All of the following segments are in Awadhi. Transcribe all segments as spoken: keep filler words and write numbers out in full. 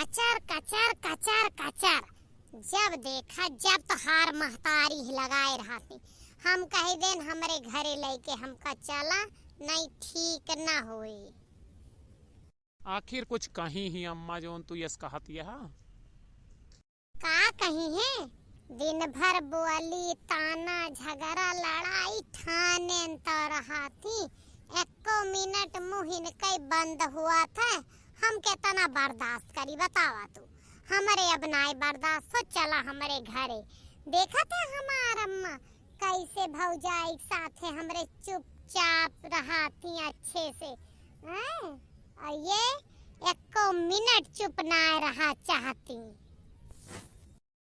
कचर, कचर, कचर, कचर। जब देखा, जब तोहार महतारी ही लगाए रहती। हम कही देन, हमरे घरे लइके हमका चला, नहीं ठीक ना होई। आखिर कुछ कही ही अम्मा, जौन तू यस कहत यह? का कही है? दिन भर बोली, ताना, झगड़ा, लड़ाई ठानेन तो रहती। एको मिनट मुँह इनके बंद हुआ था। हम केतना बर्दाश्त करी, बतावा तू। हमरे अब नाय बर्दाश्त हो, चला हमरे घरे। देखत है हमार अम्मा कैसे भौजाई के साथे हमरे चुपचाप रहती अच्छे से, हैं? और ये एको मिनट चुप ना रहा चाहती।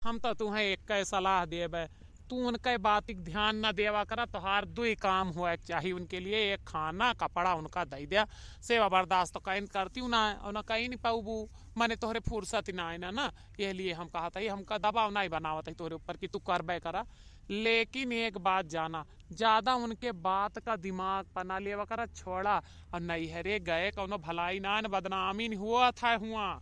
हम तो तुहें एक सलाह देबे, तू उनके बात के ध्यान न देवा करा। तोहार दुई काम हुआ के चाही उनके लिए, एक खाना, कपड़ा उनका दे दिया। सेवा बर्दाश्त तो कहीं करती हूँ ना, और ना कहीं नहीं पाऊबू, माने तोहरे फुर्सत ना आए ना, ना। यह लिए हम कहत ही, हमका दबाव नहीं बनावत ही तोहरे ऊपर कि तू करबे करा। लेकिन एक बात जाना, ज्यादा उनके बात का दिमाग पर ना लेवा करा, छोड़ा। और नैहरे गए कौनो भलाई ना, न बदनामी नहीं हुआ था हुआ।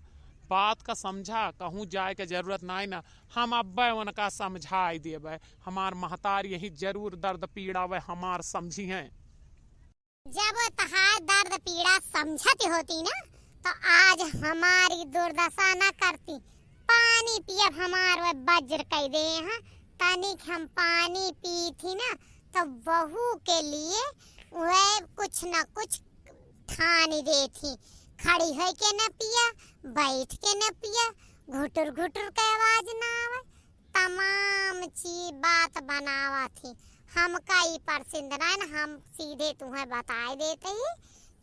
बात का समझा, कहूँ जाए के जरूरत ना ना। हम अब्बे उनका समझाई देबे। हमार महतार यही जरूर दर्द पीड़ा वे हमार समझी हैं। जब वो तहार दर्द पीड़ा समझत होती ना, तो आज हमारी दुर्दशा ना करती। पानी पियब हमार वे वज्र कह दे हैं। तनिक हम पानी पी थी ना, तो बहू के लिए वे कुछ न कुछ ठानी दे थी। खड़ी होके न पिया, बैठ के न पिया, घुटुर घुटुर के आवाज ना आवे। तमाम चीज बात बनावा थी। हमका ई पसंद ना है ना, हम सीधे तुम्हें बताए देते ही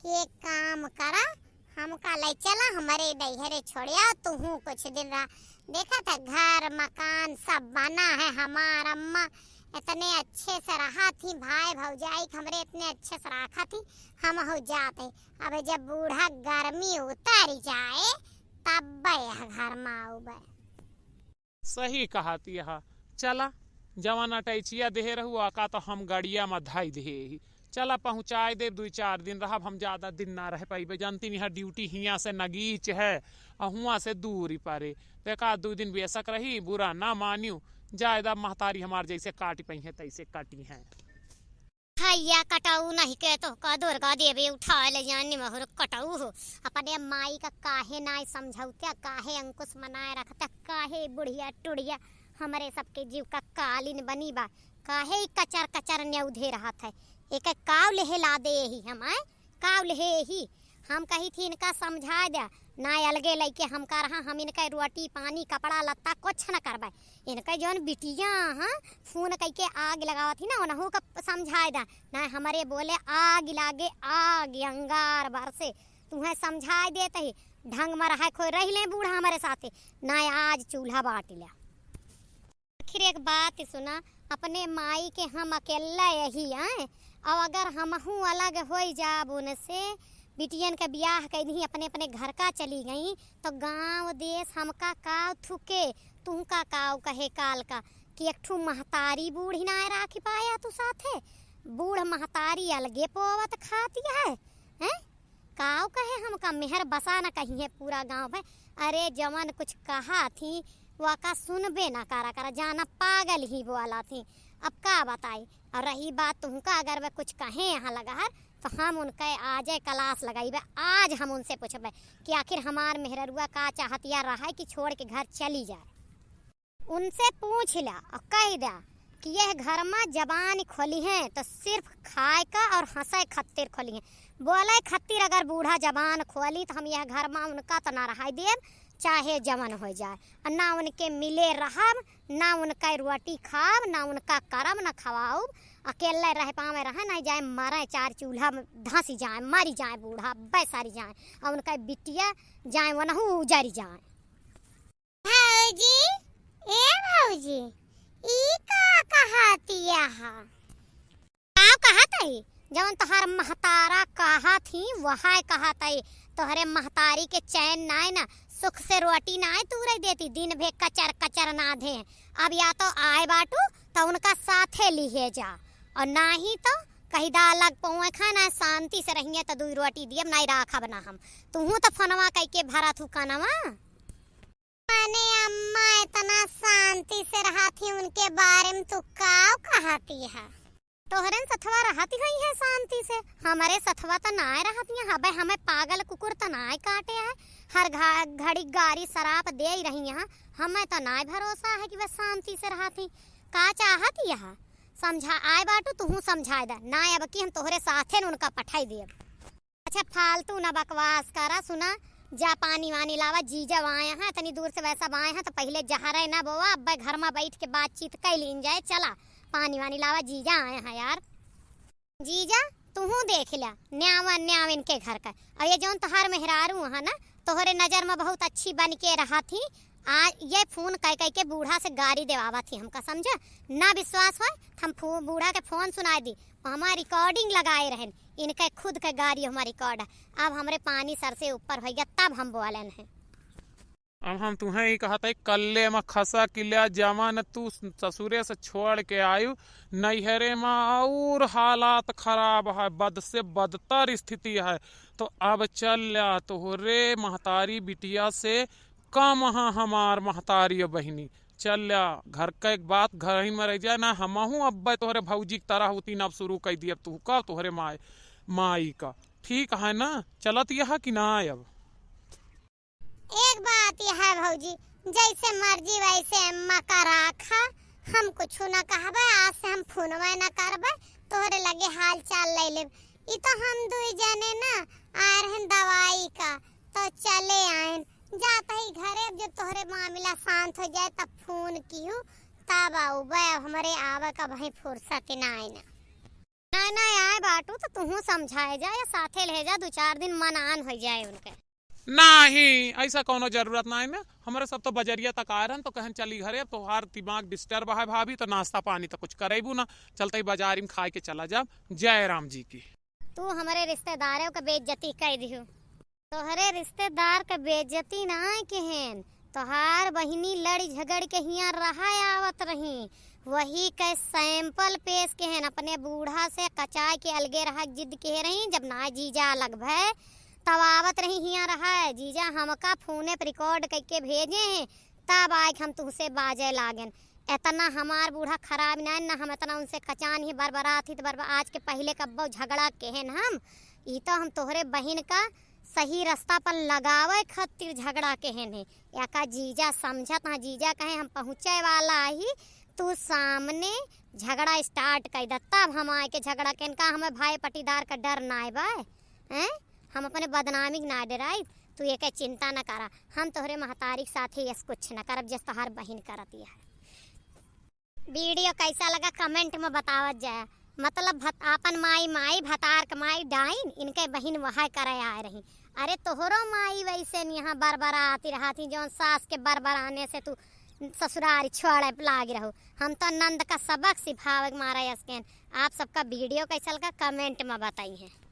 कि एक काम करा, हमका ले चला, हमरे नैहरे छोड़िया, तुहू कुछ दिन रहा। देखा था घर मकान सब बना है, हमार अम्मा इतने अच्छे से रहा थी, भाई भौजाई के हमरे इतने अच्छे से रखा थी, हम हो जाते। अब जब बूढ़ा गर्मी उतर जाए तब यह घर में आऊबे। सही कहत यह। चला, जवन अटैचिया देहे रहू, आका तो हम गड़िया में धई देहे ही। चला, पहुँचाए देब, दुई चार दिन रहब, हम ज्यादा दिन ना रह पाइबे। जानती नहीं है, ड्यूटी हियाँ से नगीच है, और हुआँ से दूरी परे। तो एक आध दुई दिन बेशक रही, बुरा ना मानियो। जायदा महतारी हमार जैसे काटी पई है, तैसे कटी है। भैया कटाऊ नहीं के तो का दुर्गा देवी उठा ले जानी महुर कटाऊ हो। अपने माई का काहे नाय समझौत्या, काहे अंकुश मनाए रखत्या, काहे बुढ़िया टुढ़िया हमरे सबके जीव का कालिन बनी बा, काहे ई कचर कचर न्यौधे रहत है। एक काव लेहे ला दे ही हम, आय? काव लेहे ही? हम कही थी इनका समझा द्या, ना अलगे लइके हमका रहा, हम इनका रोटी पानी कपड़ा लत्ता कुछ न करबे। इनका जौन बिटिया हाँ फोन कइके आग लगावत ही ना, उनहू का समझाए द्या, ना हमरे बोले आग लागे आग अंगार बरसे, तुहें समझाए देत ही, ढंग में रहे खोए रह ले बूढ़ा हमरे साथे, ना आज चूल्हा बाँट ल्या। आखिर एक बात सुना, अपने माई के हम अकेला यही आए, और अगर हमहू अलग होई जाब उनसे, बिटियन के बियाह कइ दिही, अपने अपने घर का चली गई, तो गाँव देश हमका काव थुके, तुहका काव कहे काल का कि एक ठू महतारी बूढ़ी ना राखी पाया तू साथे, बूढ़ महतारी अलगे पोवत खाती है, हैं? काव कहे हमका मेहर बसा न कही है पूरा गाँव में। अरे जवन कुछ कहा थी, वका सुनबे ना करा करा, जाना पागल ही बोला थी। अब का बताई? और रही बात तुमका, अगर वे कुछ कहे यहाँ लगा हर, तो हम उनके आजे क्लास लगाइबे। आज हम उनसे पूछबे कि आखिर हमार मेहररुआ का चाहतिया रहा है कि छोड़ के घर चली जाए। उनसे पूछ ला और कह द्या कि यह घर में जबान खोली हैं तो सिर्फ खाए का और हंसे खत्तिर खोली हैं। बोले खत्तिर अगर बूढ़ा जबान खोली तो हम यह घर में उनका तो ना रहाई देब, चाहे जवन हो जाए। और ना उनके मिले रहब, ना उनका रोटी खाब, ना उनका करब, ना खवाउब। अकेले रह पावे रहे, नहीं जाए मरे, चार चूल्हा में धंसी जाए, मरी जाए बूढ़ा, बैसारी जाए, और उनका बिटिया जाए, वनहू उजरी जाए। भौजी, ए भौजी, ई का कहतिया हा? का कहत है? जवन तोहर महतारा कहत ही, वह कहत है। तोहरे महतारी के चैन नाय ना, सुख से रोटी नाय तूरे देती, दिन भे कचर कचर नाधे। अब या तो आए बाटू, तो उनका साथे लिहे जा, और नाही तो कही दा अलग पौए खाना, शांति से रहिए तो दुई रोटी दियब, नाय राखब ना हम। तुहू तो फोनवा कइके भरत हू कनवा। अने अम्मा इतना शांति से रहत ही, उनके बारे में तू काव कहती है? तोहरेन सथवा रहती हुई है शांति से, हमरे सथवा त नाय रहती है। अबे हमें पागल कुकुर त नाय काटे है, हर घा-, घड़ी गारी सराप दे ही रही है। हमें त नाय भरोसा है कि वह शांति से रहती। का चाहती है? समझा आए बाटू, तुहू समझाए दा। नाय अब की हम तोहरे साथे न उनका पठाई देब। अच्छा, फालतू ना बकवास करा। सुना, जा पानी वानी लावा, जीजा आए हैं, इतनी दूर से वैसा आए हैं, तो पहिले जहरे ना बोवा, अब घर में बैठ के बातचीत कर लीन जाए। चला, पानी वानी लावा, जीजा आए हैं यार। जीजा, तुहू देख ल्या, न्याव न्याव इनके घर का। और ये जौन तोहार मेहरारू है ना, तोहरे नजर में बहुत अच्छी बन के रहा थी। आ, ये फोन कह कह के बूढ़ा से गारी देवावा थी हमका, समझा? ना विश्वास होए, हम फो-, बूढ़ा के फोन सुनाए दी। हमार recording लगाए रहन, इनके खुद के गारी हमार record है। अब हमरे पानी सर से ऊपर होइगा, तब हम बोलन हैं। अब हम तुहें ही कहत है, कल्ले में खसा किल्या जवन तू ससुरे से छोड़ के आयु, नैहरे में और हालात खराब है, बद से बदतर स्थिति है। तो अब चल ल्या, तोहरे महतारी बिटिया से कम है हमार महतारी और बहिनी। चल ल्या, घर का एक बात घर ही में रह जाए ना, हमहू अब तोहरे भौजी की तरह होती ना, अब शुरू कर दिया तू का तोहरे माई, माई का। ठीक है ना, चलत यह कि ना अब? एक बात यह है भौजी, जैसे मर्जी वैसे अम्मा का राखा, हम कुछ न कहबे, आज से हम फोनवे न करबे, तोहरे लगे हाल चाल ले लेब। ई तो हम दुई जने ना आए रहन दवाई का, तो चले आयन। जात ही घरे, अब जब तोहरे मामला शांत हो जाए तब फोन किहू, तब आउबे। अब हमरे आवे का वहीं फुर्सत ना आए ना। नहीं, नहीं, आए बाटू तो तुहू समझाए जा या साथे ले जा, दो चार दिन मन आन हो जाए उनके। नहीं, ऐसा कोनो जरूरत नहीं ना। हमरे सब तो बजरिया तक आ रहन तो कहन चली घरे, अब तोहार दिमाग disturb है भाभी, तो नाश्ता पानी तो कुछ करेबू ना, चलते ही बाजारी में खाए के चला जा। जय राम जी की। तू हमरे रिश्तेदारों का बेइज्जती कर दिहू। तोहरे रिश्तेदार के बेइज्जती ना केहेन, तोहार बहिनी लड़ी झगड़ के हियाँ रहा आवत रही, वही के sample पेश केहेन। अपने बूढ़ा से कचाए के अलगे रहा जिद केहे रही, जब ना जीजा अलग भय तब आवत रही हियाँ रहा। जीजा हमका फोने पर record करके भेजे हैं, तब आए हम तुहसे बाजे लागेन। इतना हमार बूढ़ा खराब ना, ना हम इतना उनसे कचान ही बरबरात ही तो बरबर-, आज के पहले कब्बो झगड़ा केहेन हम, ई तो हम तोहरे बहिन का सही रास्ता पर लगावे खातिर झगड़ा केहेन है। या का जीजा समझत हाँ, जीजा कहे हम पहुँचे वाला ही, तू सामने झगड़ा start कर दे, तब हम आए के झगड़ा केहेन। का हमें भाई पटीदार का डर ना बा, हैं? हम अपने बदनामी के ना डराई, तू एके चिंता न करा, हम तोहरे महतारी के साथे यस कुछ न करब, जस तोहार बहिन करती है। Video कैसा लगा comment में बतावत जाए। मतलब भत-, आपन माई माई, भतार के माई डाइन, इनके बहिन वह करे आए रही। अरे तोहरो माई वैसे न यहाँ बरबराती रहती, जौन सास के बरबराने से तू ससुरारी छोड़े लाग रहो। हम तो नंद का सबक सिखावे के मारे यस केहेन। आप सबका video कैसा लगा comment में बताई हैं।